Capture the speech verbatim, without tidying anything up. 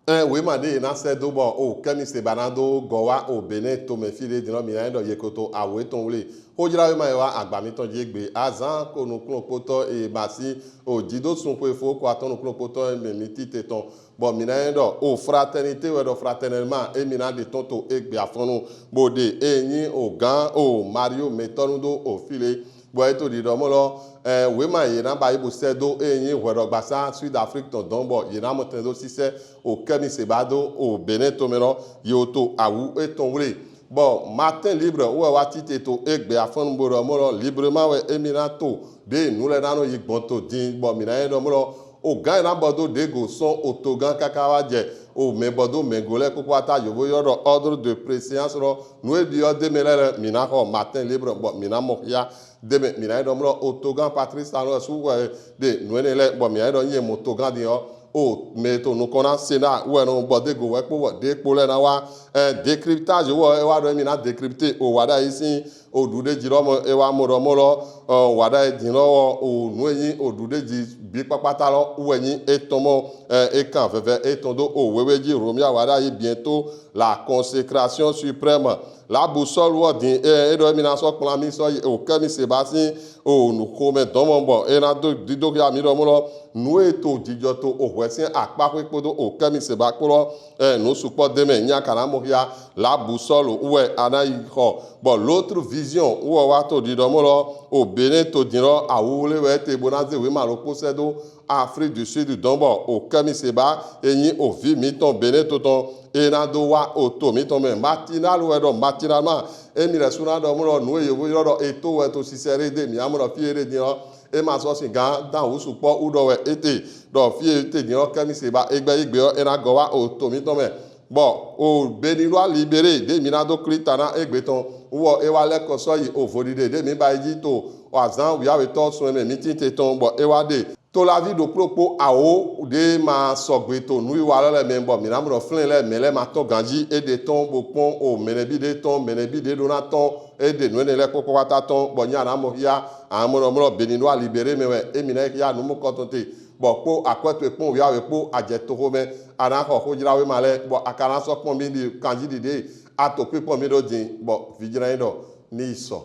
Ɛn, wema ɖe na sɛ do bɔ o Kɛmi Seba na do gɔ wa o Benɛ tomɛ fi ɖe din lɔ, mi na nyi ɖɔ ye ko to awu etɔn wle. Xojlawema e wa agba mitɔn ji egbe, azan ko nukunɖokpotɔ e ba si o jidosun xwe fo ko atɔn nukunɖokpotɔ e mɛ mi tite tɔn. Bɔ mi na nyi ɖɔ o Fraternité wɛ ɖɔ fraternellement e mi na ɖe tɔn to egbe afɔnnu bo ɖe e nyi o gan o Mario Metɔnu do o fi le. Bɔ e to ɖiɖɔ mɔ lɔ, ɛ, wema ye na ba yi bo sɛ do e nyi hwɛɖɔgbasa Sud Afrique tɔn dɔn bɔ ye na mɔ tɛn do sisɛ o Kɛmi Seba do o Benɛ tomɛ lɔ, ye o to awu etɔn wle. Bɔ Matin Libre wɛ wa tite to egbe afɔnnu bo ɖɔ mɔ lɔ, librement wɛ e mi na to ɖe nu lɛ na nɔ yi gbɔn to din, bɔ mi na nyi ɖɔ mɔ lɔ o gan e na bɔ do ɖe go sɔn o togan kaka wa jɛ o mɛ bɔ do mɛ go lɛ kpokpo ata yovo yrɔ ɖɔ ordre de préséance lɔ, nu e ɖiɔ de mɛ lɛ lɛ mi na xɔ Matin Libre bɔ mi na mɔ xia de mɛ. Mi na nyi ɖɔ mɔ lɔ o togan Patrice Talon su wɛ ɖe nu enɛ lɛ bɔ mi na nyi ɖɔ nyi mo togan din ɔ o mɛ to nukɔn na Sénat wɛ nɔ bɔ de go wɛ kpo wɛ ɖe kpo lɛ na wa. Ɛ, décryptage wɛ e wa ɖɔ mi na décrypter o wa ɖa yi sin o ɖu ɖe ji lɔ mɔ e wa mɔ ɖɔ mɔ lɔ, ɔ, wa ɖa yi din lɔ wɔ o nu e nyi o ɖu ɖe ji bi kpakpata lɔ wɛ nyi etɔn mɔ. Ɛ, e kan vɛvɛ etɔn do o wewe ji Romuald wa ɖa yi bientôt la consécration suprême. La Boussole wɔ din e e ɖɔ mi na sɔ kplan mi sɔ yi o Kɛmi Seba sin o nuxomɛ dɔn mɔ bɔ e na do dido xia mi ɖɔ mɔ lɔ nu e to jijɔ to o hwɛ sin akpa xwe kpodo o Kɛmi Seba kpo lɔ, ɛ, nu sukpɔ de mɛ nya ka na mɔ xia. La Boussole wɛ a na yi xɔ. Bɔ L'Autre Vision wɔ wa to ɖiɖɔ mɔ lɔ o Benɛ to din lɔ awu wle wɛ te bo na ze wema ɖokpo sɛ do Afrique du Sud dɔn bɔ o Kɛmi Seba e nyi o vi mitɔn Benɛ to tɔn e na do wa o to mitɔn mɛ. Matinal wɛ ɖɔ matinal ma e mi lɛ su na ɖɔ mɔ lɔ nu e yovo yrɔ ɖɔ e to wɛ to sisɛ ɖe de mi amɔ ɖɔ fi e ɖe din lɔ e ma sɔ sin gan dan wu sukpɔ wu ɖɔ wɛ e te ɖɔ fi e te din lɔ Kɛmi Seba e gbɛ yi gbe ɔ e na gɔ wa o to mitɔn mɛ. Bɔ o Béninois Libéré ɖe mi na do kli ta na egbe tɔn wɔ e wa lɛkɔ sɔ yi o vo ɖiɖe ɖe mi ba yi ji to o azan wiawetɔ sun e mɛ mi tite tɔn bɔ e wa ɖe tolavi ɖokpo ɖokpo awo ɖe ma sɔgbe to nuwiwa lɔ lɛ mɛ bɔ mi na mɔ ɖɔ flɛn lɛ mɛ lɛ ma tɔn ganji e ɖe tɔn bo kpɔn o mɛnɛbi ɖe tɔn mɛnɛbi ɖe ɖo na tɔn e ɖe nu enɛ lɛ kpokpo kpata tɔn bɔ nya na mɔ xia a mɔ ɖɔ mɔ lɔ Béninois Libéré mɛ wɛ e mi na xia nu mɔ kɔtɔn te bɔ kpo akwɛtɔe kpɔn wiawe kpo ajɛ toxomɛ a na xɔ xojlawema lɛ bɔ a ka na sɔ kpɔn mi ɖi kanji ɖiɖe a to kpikpɔn mi ɖo din bɔ vijlɛn ɖɔ ni yi sɔ.